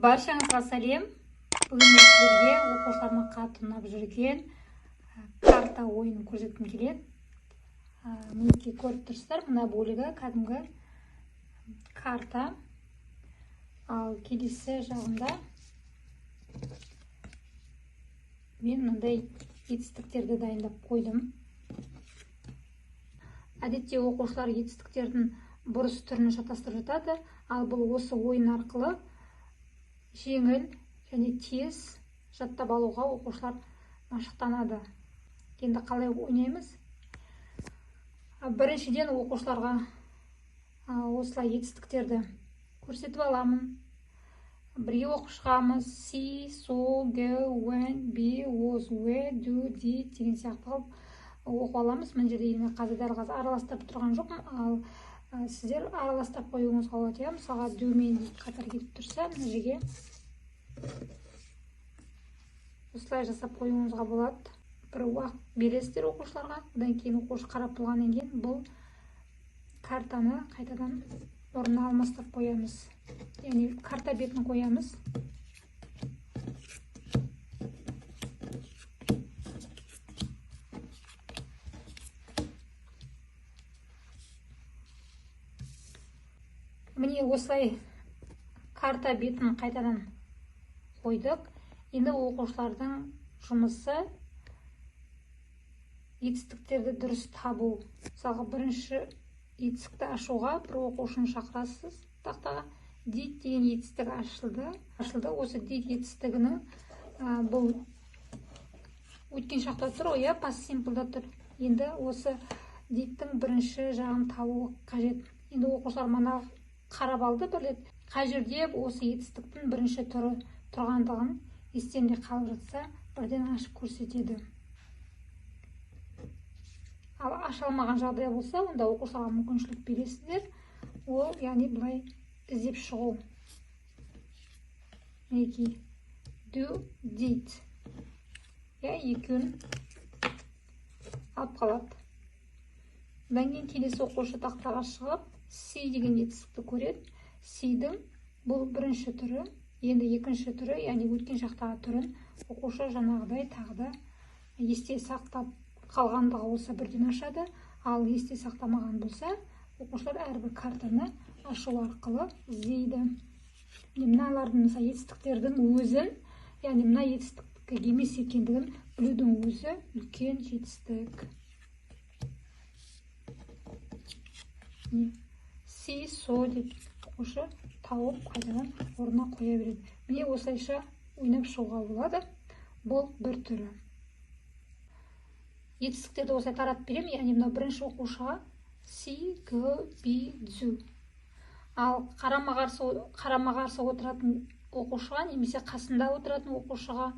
Баршаңызға сәлем. Бүгін мен сіздерге оқушыларыма қатты ұнап жүрген карта ойынын көрсеткім келеді. Мінекей көріп тұрсыздар, мына бөлігі кәдімгі карта. Ал келесі жағында мен мындай етістіктерді дайындап қойдым. Әдетте оқушылар етістіктердің бұрыс түрін шатастырып жатады, ал бұл осы ойын арқылы жеңіл және тез жаттап алуға оқушылар машықтанады. Енді қалай ойнаймыз? Біріншіден оқушыларға осылай етістіктерді көрсетіп аламын. Бірге оқып шығамыз. See, saw, go, went, be, was, were, do, did деген сияқты қылып оқып аламыз. Мына жерде енді қазір дәл қазір араластырып тұрған жоқпын, ал сіздер араластырып қоюыңызға болады, иә. Мысалға, do мен did қатар кетіп тұрса, мына жерге осылай жасап қоюыңызға болады. Бір уақыт бересіздер оқушыларға, одан кейін оқушы қарап болғаннан кейін бұл картаны қайтадан орнына алмастырып қоямыз, яғни карта бетін қоямыз. Міне осылай карта бетін қайтадан қойдық. Енді оқушылардың жұмысы етістіктерді дұрыс табу. Мысалға, бірінші етістікті ашуға бір оқушыны шақырасыз тақтаға. Did деген етістік ашылды. Осы did етістігінің, бұл өткен шақта тұр ғой, иә, past simple-да тұр. Енді осы did-тің бірінші жағын табу қажет. Енді оқушылар мана қарап алды бір рет, қай жерде осы етістіктің бірінші түрі тұрғандығын естерінде қалып жатса, бірден ашып көрсетеді. Ал аша алмаған жағдай болса, онда оқушыларға мүмкіншілік бересіздер. Ол, яғни, былай іздеп шығу. Мінекей, do, did. Иә, екеуін алып қалады. Одан кейін келесі оқушы тақтаға шығып, see деген етістікті көреді. See-дің бұл бірінші түрі, енді екінші түрі, яғни өткен шақтағы түрін оқушы жаңағыдай тағы да есте сақтап қалғандығы болса бірден ашады, ал есте сақтамаған болса, оқушылар әрбір картаны ашу арқылы іздейді. Міне, мыналардың, мысалы, етістіктердің өзін, яғни мына етістіктікі емес екендігін білудің өзі үлкен жетістік. Міне, see, saw деп оқушы тауып қайтадан орнына қоя береді. Міне осылайша ойнап шығуға болады. Бұл бір түрі. Етістіктерді осылай таратып беремін, яғни мынау бірінші оқушыға see, go, be, do. Ал қарама-қарсы отыратын оқушыға немесе қасында отыратын оқушыға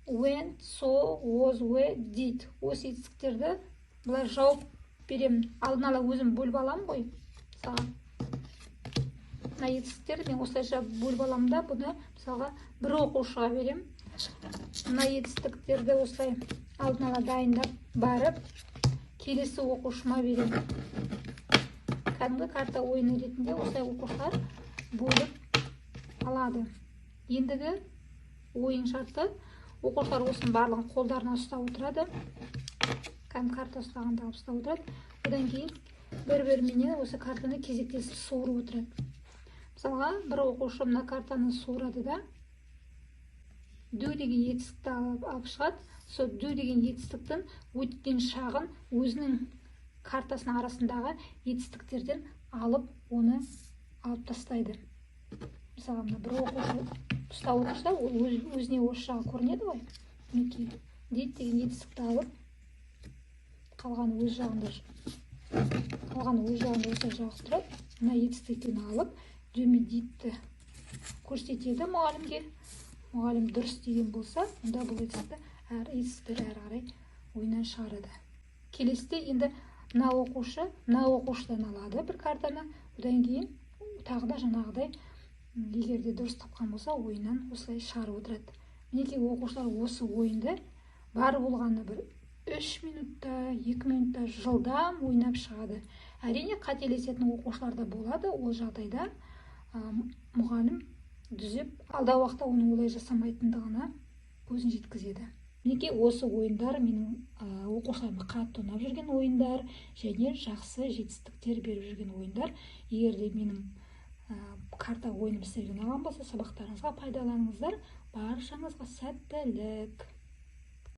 went, saw, was, were, did. Осы етістіктерді былай жауып беремін. Алдын ала өзім бөліп аламын ғой. Мысалға, мына етістіктерді мен осылайша бөліп аламын да, бұны мысалға бір оқушыға беремін. Мына етістіктерді осылай алдын ала дайындап барып келесі оқушыма беремін. Кәдімгі карта ойыны ретінде осылай оқушылар бөліп алады. Ендігі ойын шарты, оқушылар осының барлығын қолдарына ұстап отырады. Кәдімгі карта ұстағанда ұстап отырады. Одан кейін бір-біріменен осы картаны кезектесіп суырып отырады. Мысалға, бір оқушы мына картаны суырады да, do деген етістікті алып шығады. Сол do деген етістіктің өткен шағын өзінің картасының арасындағы етістіктерден алып, оны алып тастайды. Мысалға, мына бір оқушы ұстап отырса, ол өзіне осы жағы көрінеді ғой. Мінекей, did деген етістікті алып, қалғаны өз жағында, қалғаны өз жағында осылай жабыстырады. Мына етістікті алып, do мен did-ті көрсетеді мұғалімге. Мұғалім дұрыс деген болса, онда бұл етістікті әрі қарай ойыннан шығарады. Келесіде енді мына оқушы мына оқушыдан алады бір картаны, одан кейін тағы да жаңағыдай, егер де дұрыс тапқан болса, ойыннан осылай шығарып отырады. Мінекей, оқушылар осы ойынды бар болғаны бір 3 минутта, 2 минутта жылдам ойнап шығады. Әрине, қателесетін оқушылар да болады. Ол жағдайда, мұғалім Түзеп, алдағы уақытта оның олай жасамайтындығына көзін жеткізеді. Мінекей, осы ойындар менің оқушыларыма қатты ұнап жүрген ойындар және жақсы жетістіктер беріп жүрген ойындар. Егер де менің карта ойыным сіздерге ұнаған болса, сабақтарыңызға пайдаланыңыздар. Баршаңызға сәттілік!